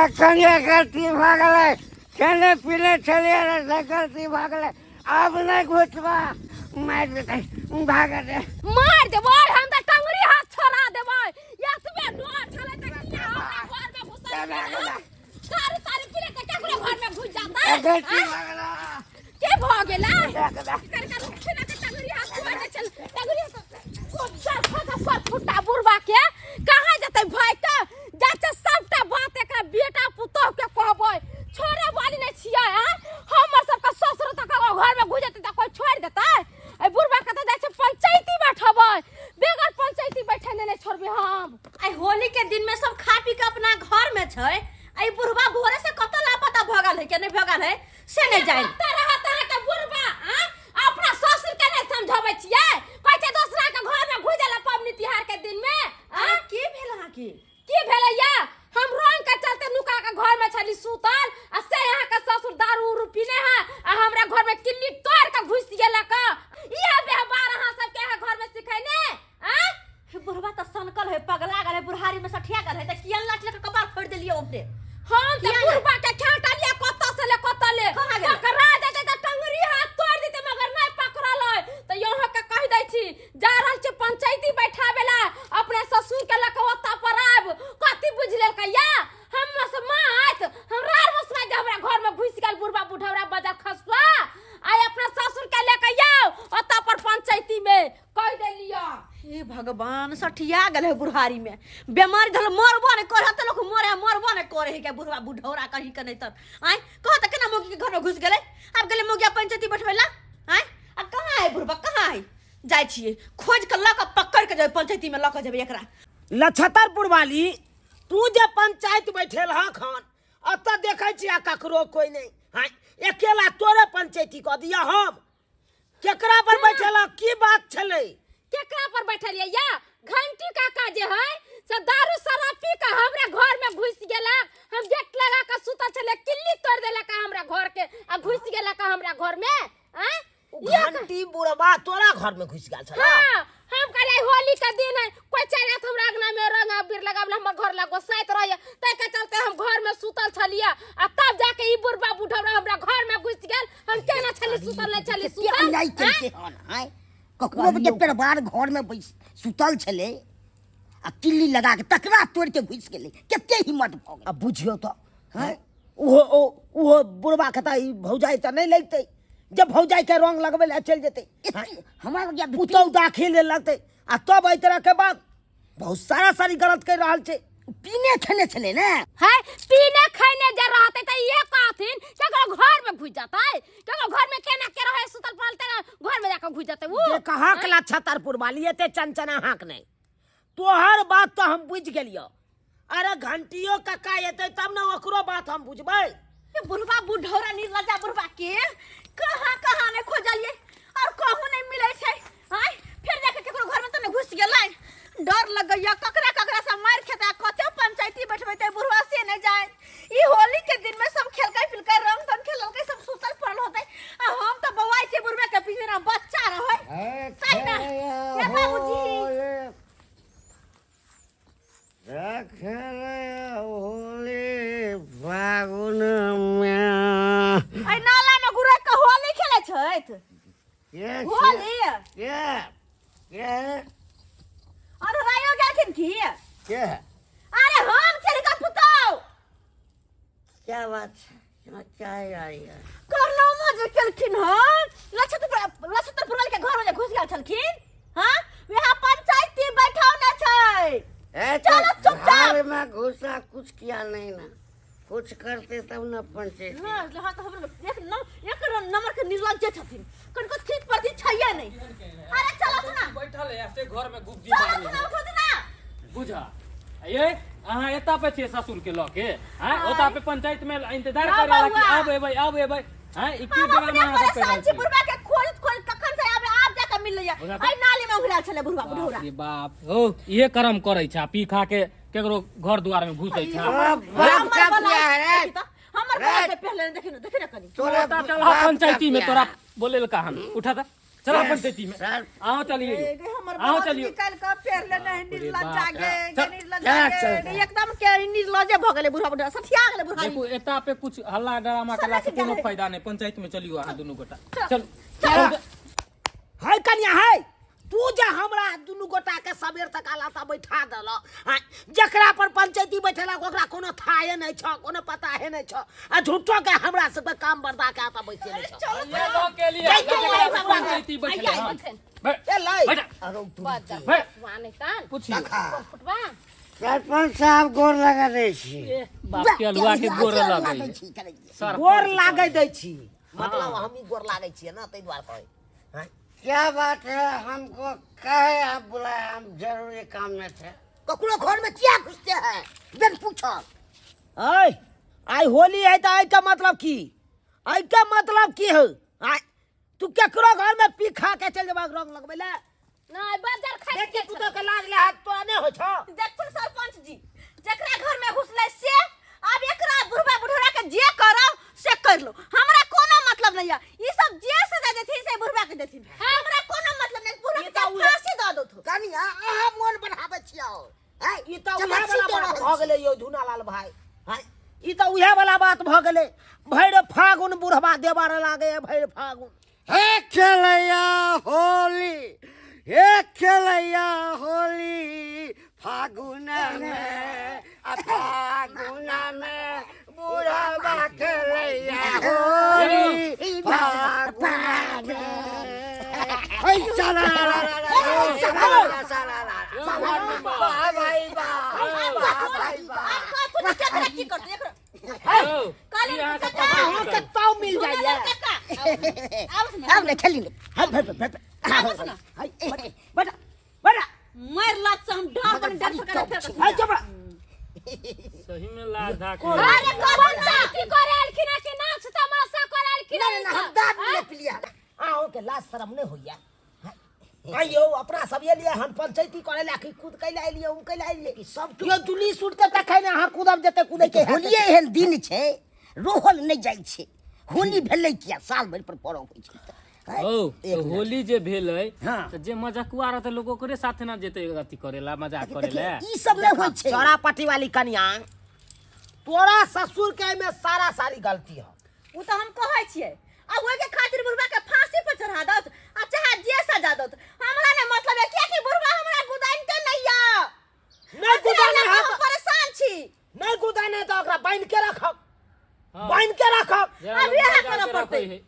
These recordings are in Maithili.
कखने गलती भऽ गेलै खेने पीने छलियै रे से गलती भऽ गेलै आब नहि घुसबा मारि देतै भाग दे मार देबै हम तऽ टंगरी हाथ छोड़ा देबै एतबे डर छलै तऽ किया हमरा घर में घुसल सारी सारी पीले तऽ केकरो घर में घुस जाता गलती भऽ गेलै के भऽ गेलै कर कर रुखिना के टंगरी हाथ छोड़ दे चल टंगरी हाथ गोबर खसा सब फुट्टा बुढ़वा के कहाँ जेतै भाई के जाते सबटा बात एकरा बेटा पुतोह के कहबै छोड़े वाली नहीं छियै आँय हमर सबके ससुर तक घर में घुस जेतै तऽ कोइ छोड़ि देतै एहि बुढ़वा के तऽ जाइ छै पंचायती बैठबै बेगर पंचायती बैठेने नहि छोड़बै हम आइ होली के दिन में सब खा पी के अपना घर में छै आई बुढ़वा भोरे से कतऽ लापता भऽ गेल है के नहीं भऽ गेल है से नहीं जान कतऽ रहत अहाँके बुढ़वा आँय अपना ससुर के नहि समझबै छियै कहै छै दोसरा के घर में घुसि गेला पबनी तिहार के दिन में अरे की भेल अहाँ की की भेलै या हम रंग के चलते नुका के घर में छली सुतल आ से अहाँ के ससुर दारू उरू पीने है आ हमरा घर में किल्ली तोड़ के घुस गेलक इहे व्यवहार अहाँ सबके अहाँ घर में सिखैने आँय हे बुढ़वा तऽ सनकल है पगला गेल है बुढ़ारी में सठिया गेल है तऽ किया लाठी लऽ के कपार फोड़ि देलियै ओकरे हम तऽ किया ने? बुढ़बा के खेलटलियै कतऽ से ले कतऽ ले कहाँ गेलै? पकड़ा देते तऽ टंगरी हाथ तोड़ देते मगर नहीं पकड़ल है तऽ यहाँ के कहि दै छी जा रहल छी पंचायती बैठाबे ला अपने ससुर के लऽ के ओतऽ पर आब कथी बुझि लेलकै या हम से मात हमरा आर मसमा जे हमरा घर में घुसि गेल बुढ़बा बुढ़ौरा बजर खसुआ आइ अपना ससुर के लऽ के आउ ओतऽ पर पंचायती में कहि देलियै हे भगवान सठिया गेल है बुढ़ारी में बेमारी धल मरबो नहीं करे तऽ लोक मरे मरबो नहीं करे है के बुढ़वा बुढ़ौरा कहीं के नहीं तर आय कह तऽ केना मौगी के घर में घुस गेलै आब गेलै मौगिया पंचायती बैठबै ला आय आ कहाँ है बुढ़वा कहाँ है जाइ छियै खोज के लऽ के पकड़ के जेबै पंचायती में लऽ के जेबै एकरा लछतरपुर वाली तू जे पंचायत बैठेल हँ खन एतऽ देखै छियै ककरो कोइ नहि हँ अकेला तोरे पंचायती कऽ दिअ हम केकरा पर बैठल हँ? की बात छलै केकरा पर बैठल या घंटी काका जे है से दारू शराब पी के हमरा घर में घुस गेलक हम गेट लगा के सुतल छले किल्ली तोड़ देलक हमरा घर के आ घुस गेलक हमरा घर में आँय? ओ घंटी बुढ़बा तोरा घर में घुसि गेल छल हाँ हम कहले होली के दिन है कोई चल आत हमरा अंगना में रंग अबीर लगावल हमर घर लग गोसाइत रहे तै के चलते हम घर में सुतल छलिए आ तब जाके ई बुढ़बा बुढ़ौरा हमरा घर में घुस गेल हम केना छली सुतल नहीं छली कते सुतल अन्याय केलकै हन आँय ककरो के परिवार घर में बैस सुतल छलै आ किल्ली लगा के तकरा तोड़ के घुसि गेलै कते हिम्मत भऽ गेलै आ बुझियौ तऽ हैं ओहो ओ ओहो बुढ़बा के तऽ ई भौजाइ तऽ नहि लगतै जब भौजाइ के रंग लगबै लए चलि जेतै एते हमरा बगिया पुतहु दाखिल लगतै आ तब एहि तरह के बात बहुत सारा सारी गलत कर रहल छै पीने खेने छलै ने है पीने खैने जे रहते त ये कहथिन केकरो घर में घुस जतै केकरो घर में केना के रहे सुतल पड़ल तेना घर में जाके घुस जतै उ जे कहाँ कला छतरपुर वाली एते चंचना हाँक नहि तोहर बात तऽ हम बुझि गेलियौ अरे घंटियो कक्का एतै तब ने ओकरो बात हम बुझबै ये बुढ़वा बुढ़ौरा निर्लज्जा बुढ़वा के कहाँ कहाँ ने खोजलिए और कहूँ नहीं मिले छै आय फिर जाके केकरो घर में तो नहीं घुस गेलै डर लगैया ककरा ककरा से मार खेता कते पंचायती बैठबै ते बुढ़वा से नहीं जाए ई होली के दिन में सब खेलकै पिलकै रंग तंग खेलकै सब सुतल पड़ल होतै आ हम तो बौआइ छै बुढ़वे के पीछे ना बच्चा रहै सही ना ये बाबूजी होली फागुन में एहि नाला में गुरै के होली खेलै छथि के होली के के और रायो गेलखिन की के अरे हम चल के पुतौ क्या बात है क्या आई है करनामा जे केलखिन हन लछतपुर लछतपुर वाले के घर में जे घुस गेल छलखिन हां वहाँ पंचायती बैठावना छै ए, चलो तो चुपचाप। घर में घुसा कुछ किया नहीं ना कुछ करते तब ना पंचायत हाँ हाँ तो हमरो एक न एक नंबर के निर्लज्ज छथिन कनको ठीक प्रति छैये नहीं अरे चलो सुना बैठल है से घर में गुप्ती चलो मारने सुना उठो ना बुझा ये अहाँ एता पे छियै ससुर के लऽ के आँय ओता पे पंचायत में इंतजार ना कर रहल कि बउआ। आब एबै आब एबै आँय ई की हम ड्रामा अपने अहाँ सब परेशान कर छी रहल बुढ़वा के खोज खोज कखन से आबे आप जाके मिल लिया बुझा तो- आई नाली में उघरा छले बुढ़वा बुढ़ौरा बाप रे बाप हो इहे कर्म करै छै आ पी खा के केकरो घर दुआर में घुसै छै बाप बाप का हमर पिया है बला रे हमर बला के पहले देखि न देखि न कनी तोरा ओता चल बाप का पंचायती में पिया तोरा है। बोले लका हम उठा ता चला पंचायती में सर आओ चलिए ए, गे हमर आओ बात चलियो निकाल के पेर ले नहीं बाप रे निर्लज्जा बाप। गे गे चल, निर्लज्जा चल, गे चल। गे एकदम के निर्लज्जे भ गेलै बुढ़ा बुढ़ा सठिया गेलै बुढ़ा देखू एता पे कुछ हल्ला ड्रामा समझ केला से कोनो गेलै। फायदा नहीं पंचायत में चलियो अहाँ दुनू गोटा चल, चलू है कनिया है तू जे हमरा दुनू गोटा के सबेर तक आलाता बैठा देल हाँ, जकरा पर पंचायती बैठेला ओकरा कोनो थाहे नहीं छ कोनो पता है नहीं छ आ झूठो के हमरा सबके काम बर्दा के आता बैठे नहीं छ चलो ये लऽ के लिए जाइते जकरा जाइते पर पंचायती बैठेला आइया, हाँ। बैठेन। बैठ, ए लै बैठ, अरे तू बैठ, माने तान पूछियो फुटबा सरपंच साहब गोर लगा दै छी ए, बाप के अलुआ के गोर लगै छी करै छी। सरपंच गोर लागै दै छी मतलब हम ही गोर लागै छियै ना ताहि दुआरे कहै हाँ? क्या बात है हमको काहे आप बुलाए हम जरूरी काम में थे ककरो घर में किया घुसते हैं बिन पूछल ऐ आइ होली है तऽ एहिके मतलब की एहिके मतलब की है आइ तू केकरो घर में पी खा के चलि जेबा रंग लगबै ले नहीं बाजार खाइ बेटी पुतोह के लाज लहाज तोरा नहि होइ छौ देखथुन सरपंच जी जकरा घर में घुसलै से अब एकरा बुढ़वा बुढ़ौरा के जे करो से कर लो हमरा कोनो मतलब नहीं है ई सब जे सजा देथिन से बुढ़वा के देथिन हमरा कोनो मतलब नहीं बुढ़वा ई के तऽ उहे- फांसी दऽ दो कनिया अहाँ मोन बढ़ाबै छियै और हैं? ई तऽ उएह जबरदस्ती वाला दऽ बात रहल भऽ गेलै यौ झुनालाल भाई हैं ई तऽ उएह वाला बात भऽ गेलै भरि फागुन बुढ़वा देवर लागै भरि फागुन हे खेलैया होली हे खेलैया होली फागुन में आ फागुन में बुढ़ाबा खेलैया होली फागुन में हे साला ला ला ला ला साला ला वाह भाई वाह वाह भाई वाह आब कथु केकरा की करतै एकरा यौ, कहले ई अहाँ के काका, पता अहाँके ताव मिल जाइए काका आबस ने आब ने खेली ने है भे भे भे आबस ने है बेटा बेटा मार लात से हम डर बन डर से करत है चुप रह। सही में लाज धाक अरे पंचायती करे आलखिन आ कि नाच तमाशा करे आलखिन ना ना हम दाब ले पिलिया अहाँके लाज शरम नहि होइया आइयो अपना सब एलियै हन पंचायती करे ला कि कूद कैला एलियै हम कैला एलियै सब यो जुली सूट के तखन अहाँ कूदब जते कूदै के होलिये एहन दिन छै रोहल नहि जाइ छै होली भेलै किया साल भरि पर पर्व होइ छै तऽ। हैं? ओ एक तऽ मिनट। होली जे भेलै हाँ। तऽ जे मजकुआ रहतै लोक ओकरे साथे ना जेतै अथी करेला मजाक करेला देखियौ, ई सब नहि होइ छै चौरा पट्टी वाली कनिया तोरा ससुर के एहिमे सारा सारी गलती हो उ तऽ हम कहै छियै आ ओहिके खातिर बुढ़वा के फांसी पर चढ़ा दत आ चाहे जे सजा दत हमरा ने मतलब है कियाकि बुढ़वा हमरा गुदाइनते नहीं या नहि गुदाने है हम परेशान छी नहि गुदाने तऽ ओकरा बान्हि के राखब हाँ। बान्हि के राखब जेना अब लोक इएह मजाक करऽ के पड़तै। रखै है।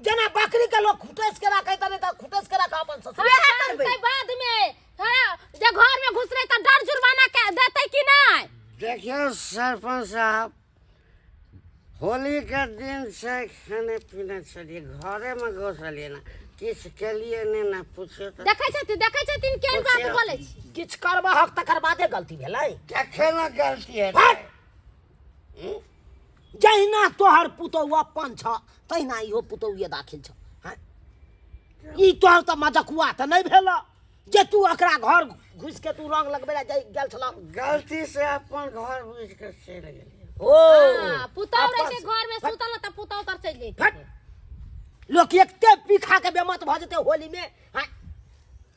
जेना बकरी के लोग खुटैस के राखै तने तऽ खुटैस के राखब अपन ससुर इएह करबै। करबै बाद में हाँ, जे घर में घुसले तऽ डर जुर्माना के देतै कि नहीं देखियौ सरपंच साहब होली के दिन से खाने पीने छलियै घरेमे घुसलियै ने किछु केलियै नहि ने पूछियौ तऽ देखै छथिन देखै छथिन केहन बात बोलै छी किछु करबहक तकर बादे गलती भेलै कखन गलती हेतै हट! जहिना तोहर पुतहु अपन छ तहिना इहो पुतहुए दाखिल छ हँ? ई तोहर तऽ मजकुआ तऽ नहि भेल जे तू एकरा घर घुसि के तू रंग लगबै लए गेल छलह गलती से अपन घर बुझि के चलि गेलियै ओ हाँ, पुतहु रहै छै अपन- घर में सुतल तऽ पुतहु तर चलि जैतै फट लोक एकते पी खा के बेमत भऽ जेतै होली में हँ?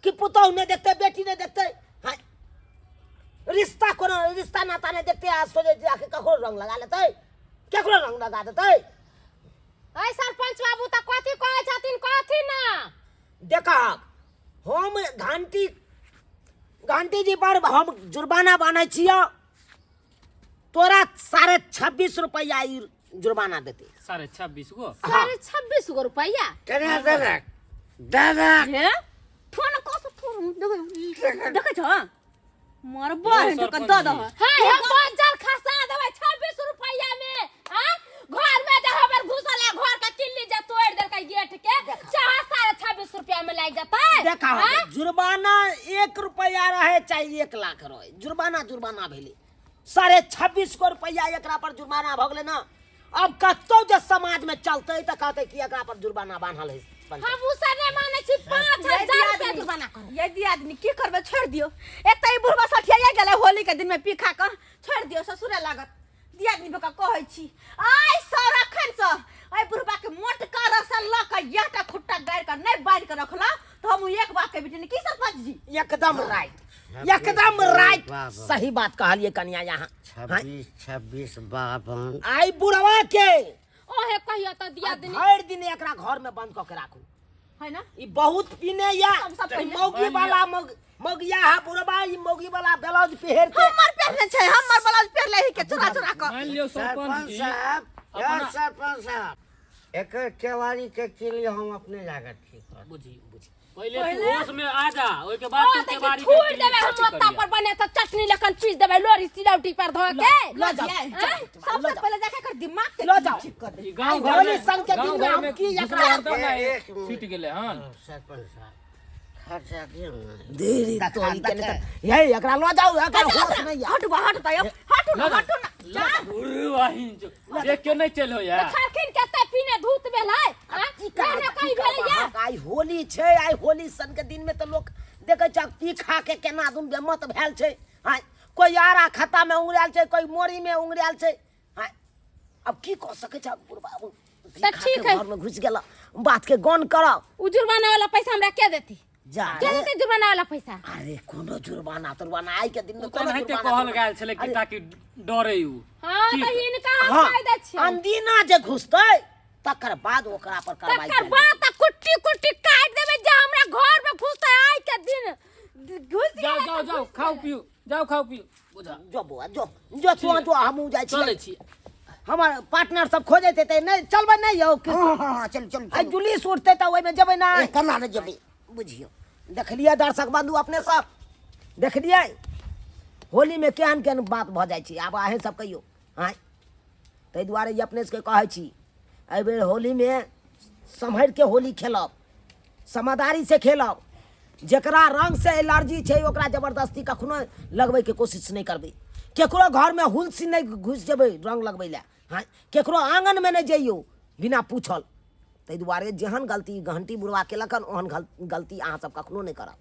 कि पुतहु नहि देखतै बेटी नहि देखतै हँ? रिश्ता कोनो रिश्ता नाता नहि देखतै आ सोचे जाके ककरो रंग लगा लेतै केकरो रंग लगा देतै ऐ सरपंच बाबू तऽ कथी कहै छथिन कथी ना देखहक हम घंटी घंटी जी पर हम जुर्माना बान्है छियौ तोरा 26.5 रुपैआ ई जुर्माना देतै 26.5 गो 26.5 गो रुपैआ केना देलक देलक हे फोन कस फोन देखै देखै छ मरबो है तो सरपंच दऽ दह हाय हम बंजर खसा देबै 26 रुपैआ में हां घर में जे हमर घुसल है घर के किल्ली जे तोड़ देलकै गेट के चाहे 26.5 रुपया में लागि जेतै देखा हाँ? जुर्माना 1 रुपैआ रहे चाहे 1 लाख रहे जुर्माना जुर्माना भेलै 26.5 गो रुपैआ एकरा पर जुर्माना भऽ गेलै ना अब कतौ जे समाज में चलते तऽ कहते कि एकरा पर जुर्माना बान्हल है हम उ सब नहि मानै छी 5000 रुपया जुर्माना करू यदि आदमी की करबै छोड़ि दियौ एतऽ ई बुढ़बा सठियाइए गेलै होली के दिन में पी खा कऽ छोड़ि दियौ ससुरे लागत दियादनी भऽ कऽ कहै छी आइ सर अखन सँ एहि बुढ़बा के मोटका रस्सा लऽ कऽ इएहटा खुट्टा गाड़ि कऽ नहि बान्हि कऽ रखबै। एकदम राइट, एकदम राइट। बावन। सही बात कहलिए कनिया यहाँ। 26 26 52। आई बुढ़वा के ओहे कहियो त दिया दिन भरि दिन एकरा घर में बंद कऽ के राखू। है ना? ई बहुत पीने या सब पीने। मौगी वाला मौगिया है बुढ़वा, ई मौगी वाला ब्लाउज पहिर के। हमर पहनले छै, हमर ब्लाउज पहनले ही के चोरा चोरा क। मान लियौ सरपंच सरपंच जी, साहब, अपना- यार सरपंच साहब, एकर केवाड़ी के किली हम अपने जाकर ठीक कर। बुझी बुझी पहिले तू होश में आ जा, ओइ के बाद ओ तू देखी केवाड़ी के थूर किल्ली देबै हम ठीक ओत्ता करिया। पर बने त चटनी लखन पीस देबै लोरी सिलौटी पर धो के। ल जाओ, आँय? चल, सबसे पहिले जाके एकर दिमाग के ल जाओ। ठीक कर दे। ई गाँव घर होली में संग के गाँव दिन में घर हम में की घुसलो एकरा हरदम ना एक मिनट। छूटि गेलै हन। सरपंच साहब खर्चा दियौ ने। देरी देखा, तोरी के देखा। नहीं त- यही एकरा ल जाओ, एकरा होश नहीं है। हटू बा, हटू त यौ, हटू ना, हटू ना। ल, बुढ़वा हिन जो। देख के नहीं चल होया। खाखिन कते पीने धूत भेल है? आँय? की करब, कहने की कहीं करब भेलै या? अहाँक? आइ होली छै, आइ होली सन के दिन में तऽ लोक देखै छै पी खा के केना दुन बेमत भेल छै। आँय, कोइ आरा खाता में उंगरायल छै, कोइ मोरी में उंगरायल छै। आँय, अब की कऽ सकै छै बुढ़बा? अब पी तऽ खा ठीक के है। घर में घुसि गेल, बात के गन करब। उ जुर्माना वाला पैसा हमरा के देती? जा के देते जुर्माना वाला पैसा? अरे कोनो जुर्माना तुर्माना आइ के दिन में ओ तऽ कोनो एनाहिते जुर्माना कहल तुर्माना। गेल छलै कि ताकि डरे उ। हाँ, की तऽ हिनका हम हाँ, कहि दै छियै। अंदिना जे घुसतै तकर बाद ओकरा पर कार्रवाई तकर कयल बाद तऽ कुट्टी कुट्टी काटि देबै जे हमरा घर में घुसतै आइ के दिन। घुसि जाओ गेलै जाओ तऽ जाओ, खाओ पिउ, जाओ खाओ पिउ। बुझा। जो बौआ, जो जो तू जो, हमहूँ जाइ चलै छी। छी। हमर पार्टनर सब खोजैत हेतै। नहि चलबै नहि यौ? हँ हँ हँ, चलू चलू आइ चलू। जुलूस उठतै तऽ ओहिमे जेबै ना? ए, केना नहि जेबै? बुझियौ, देखलियै दर्शक बंधु, अपने सब देखलियै होलीमे केहन केहन बात भऽ जाइ छै। आब अहेँ सब कहियौ। आँय, ताहि दुआरे ई अपने सबके कहै छी, एहिबेर होलीमे सम्हरिके होली खेलब, समझदारी से खेलब। जकरा रंग से एलर्जी छै ओकरा जबरदस्ती कखनो लगबैके कोशिश नहि करबै। केकरो घरमे हुलसी नहि घुसि जेबै रंग लगबै लए। हँ, केकरो आङनमे नहि जइयौ बिना पूछल। ताहि दुआरे जेहन गलती घंटी बुढ़वा केलक हन, ओहन गलती अहाँ सब कखनो नहि करब।